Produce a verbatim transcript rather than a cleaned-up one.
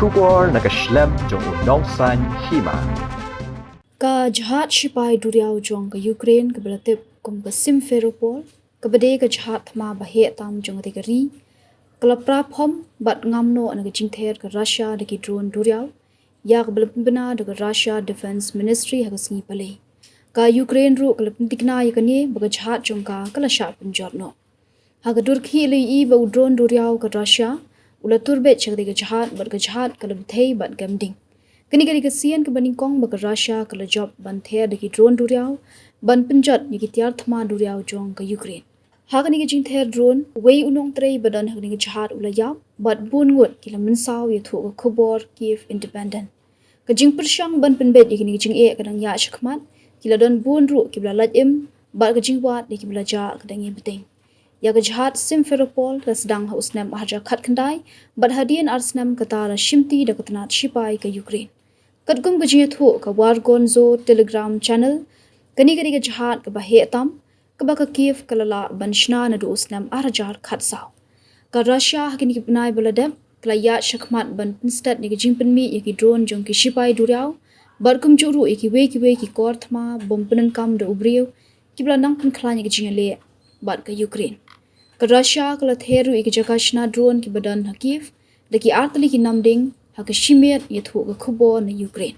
Khubor na ka shlem jong u nongsaiñ hima. Ka jahaj shipai duriaw jong ka Ukraine kaba la tip kum ka Simferopol, kaba dei ka jahaj thma ba heh tam jong katei ka ri, ka la pra phom bad ngam noh na ka jingther ka Russia da ki drone duriaw, ïa kaba la pynbna da ka Russia Defense Ministry ha ka sngi Palei. Ka Ukraine ruh ka la pyntikna ïa kane ba ka jahaj jong ka ka la shah pynjot noh. Ha ka dur khih la ïohi ba u drone duriaw ka Russia u la tur beit sha katei ka jahaj bad ka jahaj ka la bthei bad kam ding. Kane ka dei ka sien kaba nyngkong ba ka Russia ka la jop ban ther da ki drone duriaw ban pynjot ïa ki tiar thma duriaw jong ka Ukraine. Ha kane ka jingther drone, uwei u nongtrei ba don ha kane ka jahaj u la ïap bad bun ngut ki la mynsaw, ïathuh ka khubor Kyiv Independent. Ka jingpyrshang ban pynbeit ïa kane ka jingeh ka dang ïaid shakhmat, ki la don bun ruh kiba la lait im bad ka jingwad ïa kiba la jah ka dang ïa bteng. Ïa ka jahaj Simferopol la sdang ha u snem ar hajar khatkhyndai bad hadien ar snem kata la shimti da ka tnat shipai ka Ukraine. Katkum ka jingïathuh ka War Gonzo Telegram channel, kane ka dei ka jahaj kaba heh tam kaba ka Kyiv ka la lah ban shna naduh u snem ar hajar khatsaw. Ka Russia ha kine ki bnai ba la dep ka la ïaid shakhmat ban pynsted ïa ka jingpynmih ïa ki drone jong ki shipai duriaw bad kumjuh ruh ïa kiwei kiwei ki kor thma bom pyndonkam da u briew kiba la nang pynkhlaiñ ïa ka jingïaleh bad ka Ukraine. Ka Russia ka la ther ruh ïa ki jaka shna drone kiba don ha Kyiv da ki artylli ki namding ha ka shimet, ïathuh ka khubor na Ukraine.